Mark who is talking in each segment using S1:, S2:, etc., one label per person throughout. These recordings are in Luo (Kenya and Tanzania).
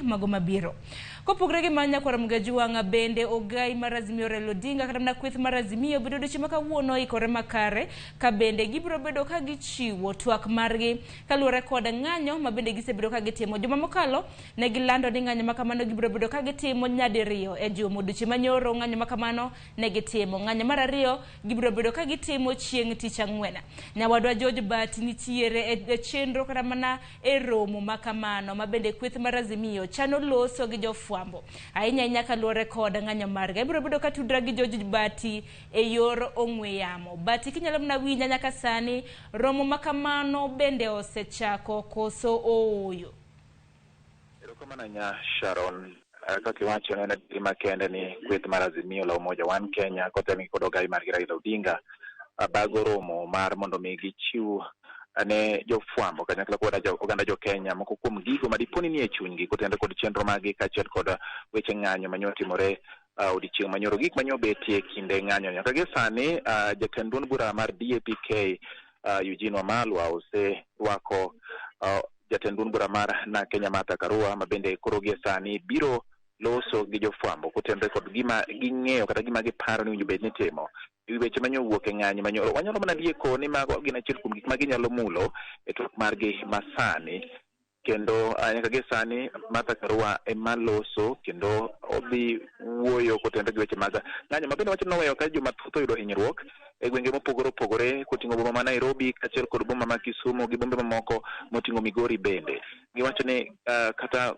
S1: mago mabiro. Kopogore gi mano, nyakwar Mugaji Wang'a bende ogai mar Azimio Raila Odinga kata mana kweth mar Azimio bedo odiochieng' ma kawuono oikore makare ka bende gibiro bedo ka gichiwo twak margi kaluwore kod ng'anyo ma bende gisebedo ka gitimo. Juma mokalo ne gilando ni ng'anyo ma kamano gibiro bedo ka gitimo nyadiriyo e juma. Odiochieng' manyoro ng'anyo ma kamano ne gitimo. Ng'anyo mar ariyo gibiro bedo ka gitimo chieng' tich ang'wen. Nyawadwa George Bati nitiere e chenro kata mana e romo ma kamano ma bende kweth mar Azimio chano loso gi jofwambo ahinya ahinya kaluwore kod ng'anyo margi. Abiro bedo ka tudra gi George Bati e yor ong'we yamo. Bati kinyalo mana winja nyaka sani, romo ma kamano bende osechako koso ooyo?
S2: Erokamano ahinya Sharon. Kaka iwacho en adieri makende ni kweth mar Azimio la Umoja One Kenya kotelnegi kod ogai margi Raila Odinga bago romo mar mondo mi gichiw ne jofwambo kanyakla kod oganda jo Kenya moko kuom gigo ma dipo ni nie chunygi kotenore kod chenro maggi kaachiel kod weche ng'anyo manyo timore odiochieng' manyoro gik manyo betie kinde ng'anyo. Nyaka gie sani jatend duond bura mar DAPK Eugene Wamalwa oserwako jatend duond bura mar na Kenya Martha Karua ma bende koro gie sani biro loso gi jofwambo kotenore kod gima ging'eyo kata gima giparo ni owinjo bed ni itimo ewi weche manyo wuok e ng'anyo manyoro. Wanyalo mana lieko ni mago gin achiel kuom gik ma ginyalo mulo e twak margi masani kendo nyaka gie sani Martha Karua ema loso kendo odhi wuoyo kotenore gi weche mag ng'anyo ma bende wacho noweyo ka joma thoth oyudo hinyruok e gwenge mopogore opogore koting'o boma ma Nairobi kaachiel kod boma ma Kisumu gi bombe mamoko moting'o Migori bende. Giwacho ni kata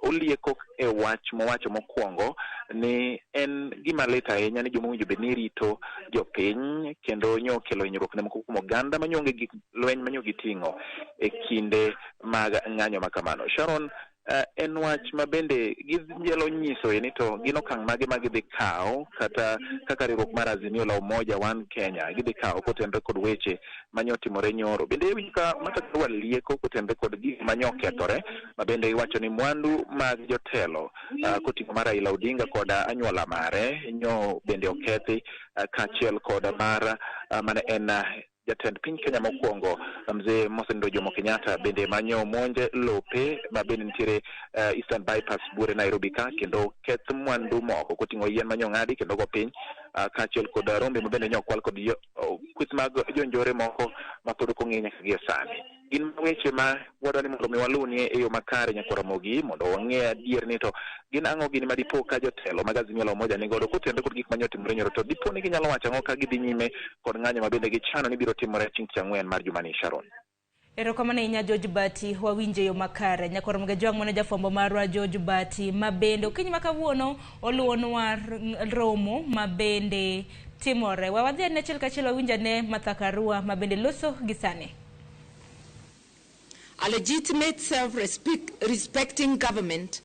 S2: olieko e wach mowacho mokwongo ni en gima lit ahinya ni joma owinjo bed ni rito jopiny kendo nyo okelo hinyruok ne moko kuom oganda manyo onge gik lweny manyo giting'o e kinde mag ng'anyo ma kamano. Sharon, en wach ma bende ginyalo nyiso ni to gin okang' mage ma gidhi kawo kata kaka riwruok mar Azimio la Umoja One Kenya gidhi kawo kotenore kod weche manyo timore nyoro. Bende iwinjo ka Martha Karua lieko kotenore kod gik manyo okethore ma bende iwacho ni mwandu mag jotelo koting'o mar Raila Odinga kod anyuola mare nyo bende okethi kaachiel kod mar mane en jatend piny Kenya mokwongo mzee mosenindo Jomo Kenyatta bende manyo monj lope ma bende nitiere Eastern Bypass buore Nairobi ka kendo keth mwandu moko koting'o yien manyo ng'adi kendo go piny kaachiel kod rombe ma bende nyo kwal kod kweth mag jonjore moko ma pod ok ong'e nyaka gie sani. Gin weche ma wadwa ni mondo mi walunie e yo makare nyakwa Ramogi mondo wang'e adier ni to gin ang'o gini ma dipo ka jotelo mag Azimio la Umoja ni godo kotenore kod gik manyo timore nyoro to dipo ni ginyalo wacho ang'o ka gidhi nyime kod ng'anyo ma bende gichano ni biro timore chieng' tich ang'wen mar jumani Sharon.
S1: Erokamano ahinya George Bati, wawinjo e yo makare. Nyakwar Mgajwang' mano jafwambo marwa George Bati ma bende okinyi ma kawuono oluwonwa romo ma bende timore. We wadhi ane achiel kachiel wawinj ane Martha Karua ma bende loso gi sani.
S3: A legitimate self-respecting government